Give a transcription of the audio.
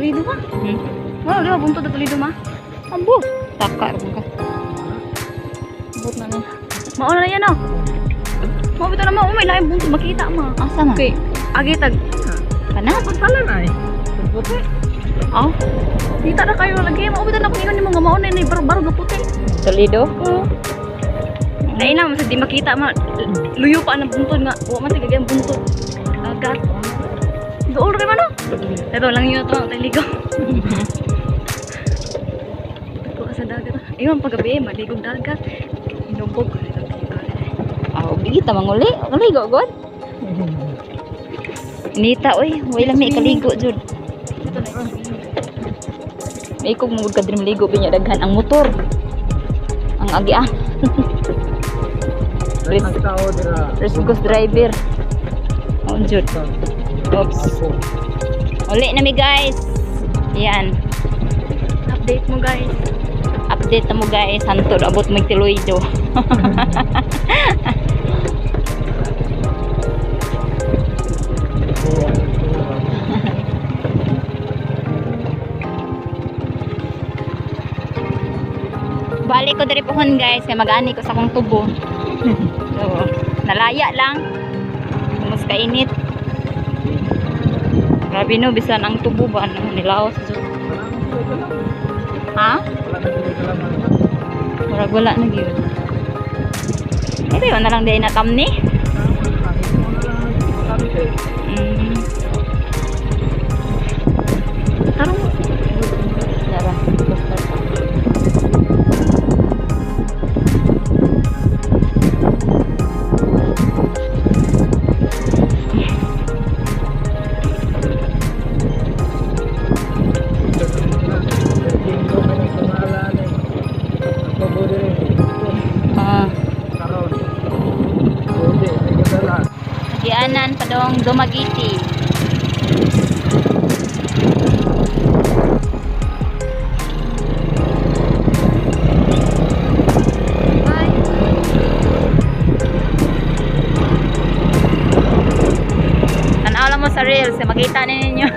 Toledo ma. Wala, di ba buntod na Toledo ma? Ambo. Taka ron ka. Bot na ni. Mauna na yan oh. Mao bitaw na mao, may laing buntod makita ma. Asa man? Okay, agi tag. Kana? Pagtala na eh. Puti. Oh. Kita na kayo lagi. Mao bitaw na kung ingon nimo nga mao na ni baro-baro nga puti. Toledo? Oo. Dai na sa di makita ma. Luyo pa ang buntod nga. Wa man tagay ang buntod. Dagat. Dool ra man oh. Ito lang yun ito ang taligo. Dako sa dagat. Iwan paggabi maligog dagat. Hinubog. Ah, di kita manguli. Maligo god. Nita oy, way lang may kaligo jud. Dito na. May kog mugod ka diri maligo binya daghan ang motor. Ang agi ah. Risk, Ang tao dira. risk cost driver. Oh, jud. Oops. Uli na mi guys. Yan. Update mo guys. Update na mo guys. Hantod abot mig tiloy do. Balik ko diri pohon guys kay mag-ani ko sa akong tubo. So, nalaya lang. Mas kainit. Grabe no, bisan ang tubo ba ano nilaos jud. Ha? Murag wala na gyud. Eh, bayo na lang din na tamni. Tarong. Dara, basta. Ah, Gianan padong Dumaguete. Bye. Tanaw lang mo sa reels, makita na ninyo.